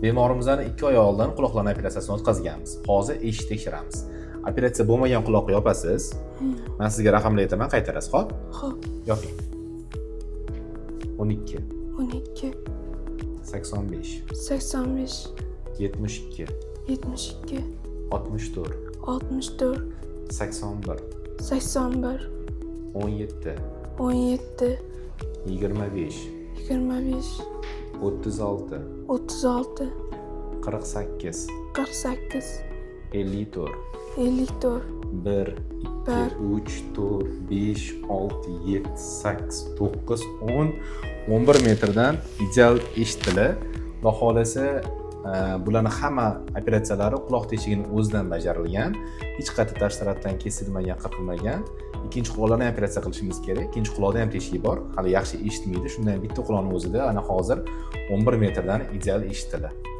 Bemorimizni 2 oy oldin quloqlarni operatsiyasini o'tkazganmiz. Hozir eshitish tekshiramiz. Operatsiya bo'lmagan quloqni yopasiz. Man sizga raqamlar aytaman, qaytarasiz, xo'p? Xo'p. Yoping. 12, 12, 85, 85, 72, 72, 64, 64, 81, 81, 17, 17, 25, 25, 36, 36, 48, 48, 54, 54. 1, 2, 1, 3, 4, 5, 6, 7, 8, 9, 10, 11 metrdan ideal eshitiladi. Xudo xohlasa, bularni hamma operatsiyalari quloq teshigini o'zidan bajarilgan. Hech qayerda tashqi tarafdan kesilmagan, qirqilmagan. Ikkinchi quloqlarni ham operatsiya qilishimiz kerak. Ikkinchi quloqda ham teshigi bor. Hali yaxshi eshitmaydi. Shundan bitta quloqni o'zida ana hozir 11 metrdan ideal eshitiladi.